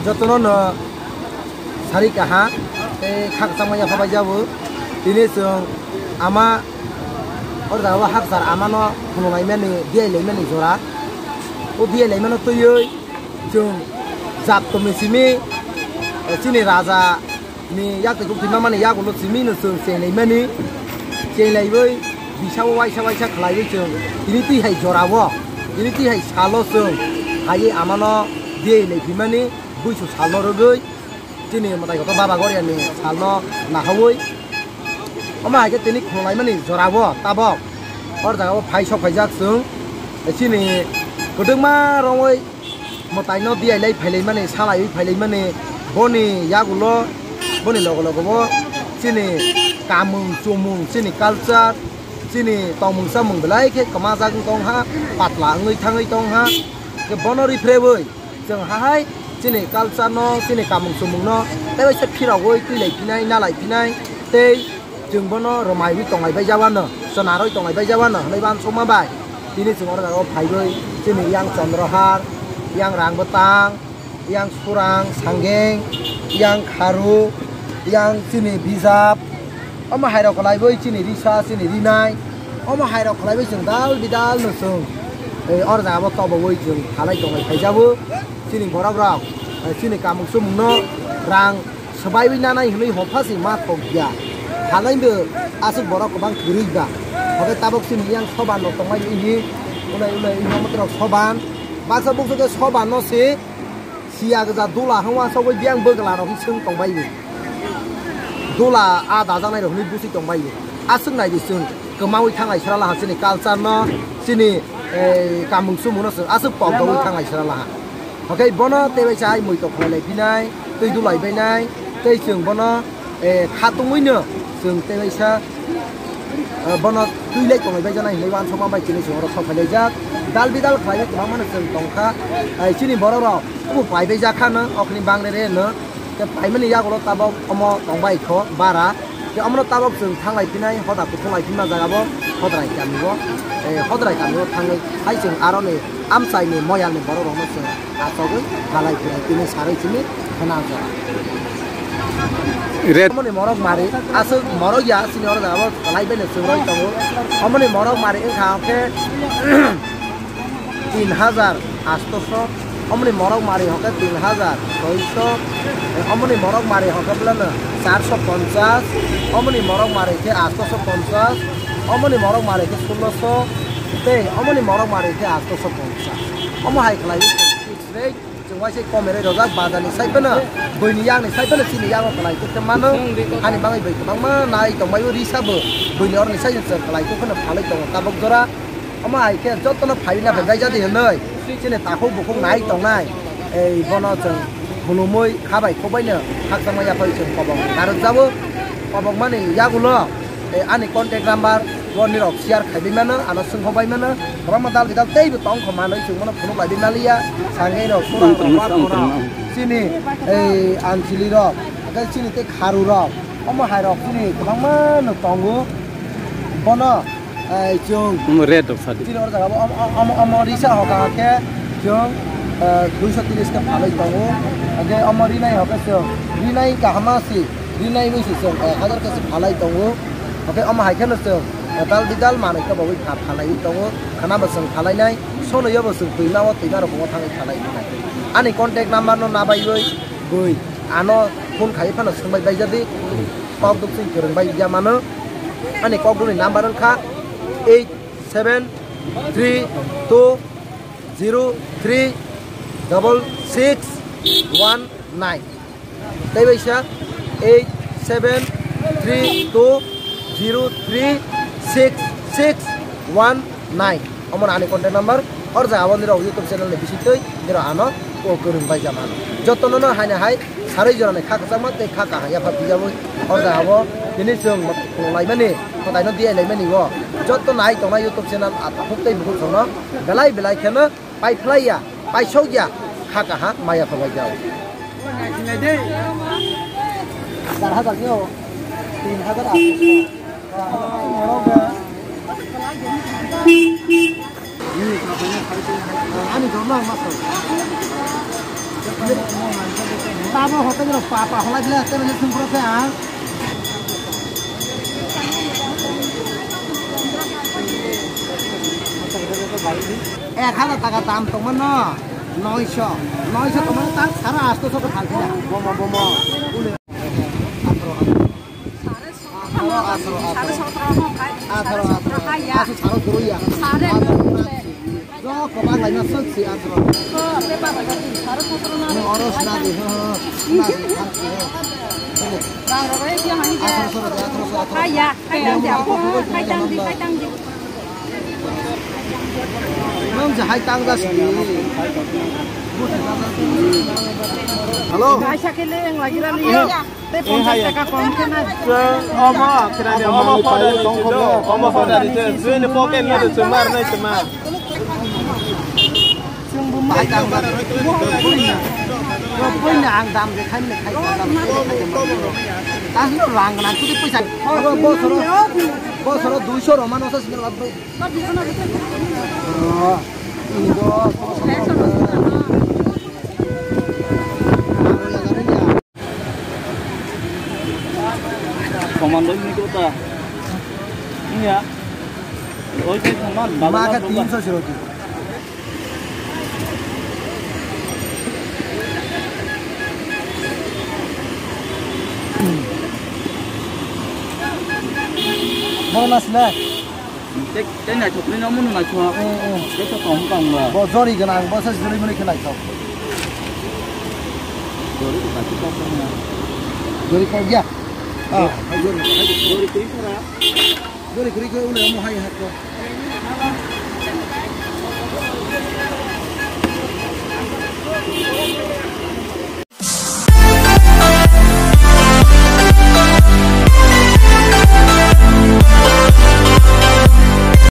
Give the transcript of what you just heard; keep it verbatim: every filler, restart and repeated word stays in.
Jotono no sari kaha tei khakchangma yapha bai jabo. Tini chwng ama o jaga o hakchar amano khulumlaimani, diyai laimani jora. O diyai laimano twiwi chwng jat tongni simi, eh, chini raja ni yak twi kuk thwima mani yagulo simi no chwng chenglai mani. Chenglaiwi bisa o waisa waisa khlaiwi chwng tini twi hai jora o, tini twi hai salo chwng hai amano diyai lai phimani, buisu salno rwgwi chini mwtai kotor Baba Goria ni salno nahawi. Omo hai khe tini khulumlaimani jora o tabok o jaga o phai sok phaijak chwng chini kwdwkma romwi mwtaino diyai lai phailaimani, salaiwi phailaimani, boni yagulo, boni logo logo bo chini kamung chumung, chini culture, chini tongmung chamung belai khe kwmajak wng tong ha, patla wngwi thangwi tong ha. Khe bono rifrewi chwng hahai chini culture no, chini kamung chumung no tei waisa phirogwi twi lai phinai, na lai phinai tei Chwng bono rwmaiwi tonglai bai jawano, chwnarwi tonglai bai jawano hwnwi uansukma bai. Tini chwng oro jaga o phaiwi chini yang Chandrohar, yang Rangbwtang, yang Surang, Sangeng, yang Kharu, yang chini Bijap. Omo hai rok kwlaiwi chini Risa, chini Rinai. Omo hai rok kwlaiwi chwng dal bidal no chwng, eh, oro jaga o tobowi chwng halai tonglai phai jago. Chini borok rok, eh, chini kamung chumung no rang swbaiwi nanai hwnwi hopha se ma thok ya. Halai bo aswk borok kwbang kwrwi ba. Hwnkhe tabok chini yang soban rok tongmani ini, ulai ulai ini motrok soban. Baksa buksu khe soban no se siya gwja dula hwnwi uansukwi biyang bwgla rok swng tongbai bo. Dula a dajaknai rok hwnwi busi tongbai bo. Aswk nai di chwng kwmaui thanglai sra laha chini culture no, chini, eh, kamung chumung no chwng aswk pok dogwi thanglai sra laha. Hwnkhe bono tei waisa hai muitok khlai lai phinai, twi dulai bainai, tei chwng bono, eh, khatungwi no chwng tei waisa, eh, bono twi lai tonglai bai janai hinwi uansukma bai chini chwng oro sok phailaijak. Dal bidal khlaiwi kwbangma no chwng tongkha. Eh, chini borok rok obo pai bai jak kha no, okni bang rere no. Khe paimani yagulo tabok omo tongbai kho bara. Khe omono tabok chwng thanglai phinai, hoda kuthung lai phima jaga bo Hodrai kami o, eh, Hodrai kami o thangwi hai chwng aroni amchaini moyalni borok rokno chwng achogwi halai philai tini sarwi simi khna jora. Red. Omoni morok mari aswk morok ya chini oro jaga bo kwlai bai no chwng roi tongo. Omoni morok mari wngkha khe tin hajar atosho, omoni morok mari hokhe tin hajar soisho, omoni morok mari hokhe belano charso ponchas, omoni morok mari khe atosho ponchas, omoni morok mari khe sulosho, tei omoni morok mari khe atosho ponchas. Omo hai khlaiwi chwng fix rate chwng waisa komerwi rojak, bazarni side phano, buini yakni side phano chini yago kwlai khe mano, hani bagwi bai kwbangma nai tongbaio, risa bo buini oroni side chwng kwlai khe phano phalwi tongo tabok jora. Omo hai khe jotono phaina phai bai jadi hinwi chini takhuk bukhuk nai tongnai, ei bono chwng khulumwi kha bai khok bai no khakchangma yaphai chwng kobok narwk jabo. Kobokmani yagulo, eh, ani contact number bo nirok share khai bai mano, ano swngkho bai mano, kwbangma dal bidal teibo tong kho manwi chwng bono phunuk lai bai maliya, sangwi rok surang rok, bak rok, chini, ei, anchili rok, tei chini tei kharu rok, omo hai rok chini kwbangma no tongo. Bono, eh, chwng. Omo red rok sadi. Chini oro jaga bo, omo, omo, omo risa hoka khe chwng, eh, duiso tris khe phalwi tongo. Hwnkhe omo rinai hoka chwng, rinai kaham si, rinai bai si chwng ek hajar khe si phalai tongo. Hwnkhe omo hai kheno chwng, eh, dal bidal manwi khe bo wi pha-, phalaiwi tongo. Khana bo chwng phalainai, sono yo bo chwng twima o twima rok bo thangwi phalai tongo. Ani contact number no nabaiwi bui ano phone khai phano swngbai baijadi. Kok duk chwng kwrwng bai ya mano. Ani kokdukni number wngkha eight seven three two zero three double six one nine. Tei waisa eight seven three two zero three six six one nine. Omo ani contact number. Or jaga bo nirok YouTube channel ni bisingtwi nirok ano o kwrwng bai jama. Jotono no haino hai sarwi jorani kha kwchangma tei kha kaham yapha pijabwi. Or jaga bo tini chwng khulumlaimani, mwtaino diyailaimanio joto nai tongnai YouTube channel a takhuk tei bukhuk songno belai belai kheno paiphlaiya, paisokya, kha kaham maya phabaijao. Char hajar khe o, tin hajar aat. Ani jor na ma sa. Abo hotel rok pa pa holai bila, tei rok sung pro khe ang. Ek hajar taka dam tongmano, noisho, noisho tongmano ta sara asto so ko phalpina. Bomo, bomo. Atharo, atharo. Atharo, atharo. Asu saro guru ya. Atharo. Jo, kobang laina sok si atharo. Ni oro sna di. Atharo, atharo, atharo. Nang jahai tang das. Hello. Kaisa kele yang lagi rani. Tei ponchas taka kom khe nai. Omo, khwnani, omo, omo powder ni chwng, omo powder ni chwng, chwngni pocket no de chwng mar nai chwng ma. Chwng bo mai tang ba. Bo poina. Bo poina ang dam de khaim ne khai dam de khai dam. Tang no rang na tu de poisa. Bo soro, bo soro duiso roma no sa sinal bai. Komando ni kota. Iya. Oi, ke teman, ma ke tin so siro tu. Bono nasna. Tei, tei naithok ni nomo no naithok. Eh, eh. Tei to tong tong ba. Bo jori gwnang, bo se jori mani khe naithok. Jori ko kati kok na. Jori kok ya. Ah, jori. Jori kri kora. Jori kri ko ule mo hai hat ko.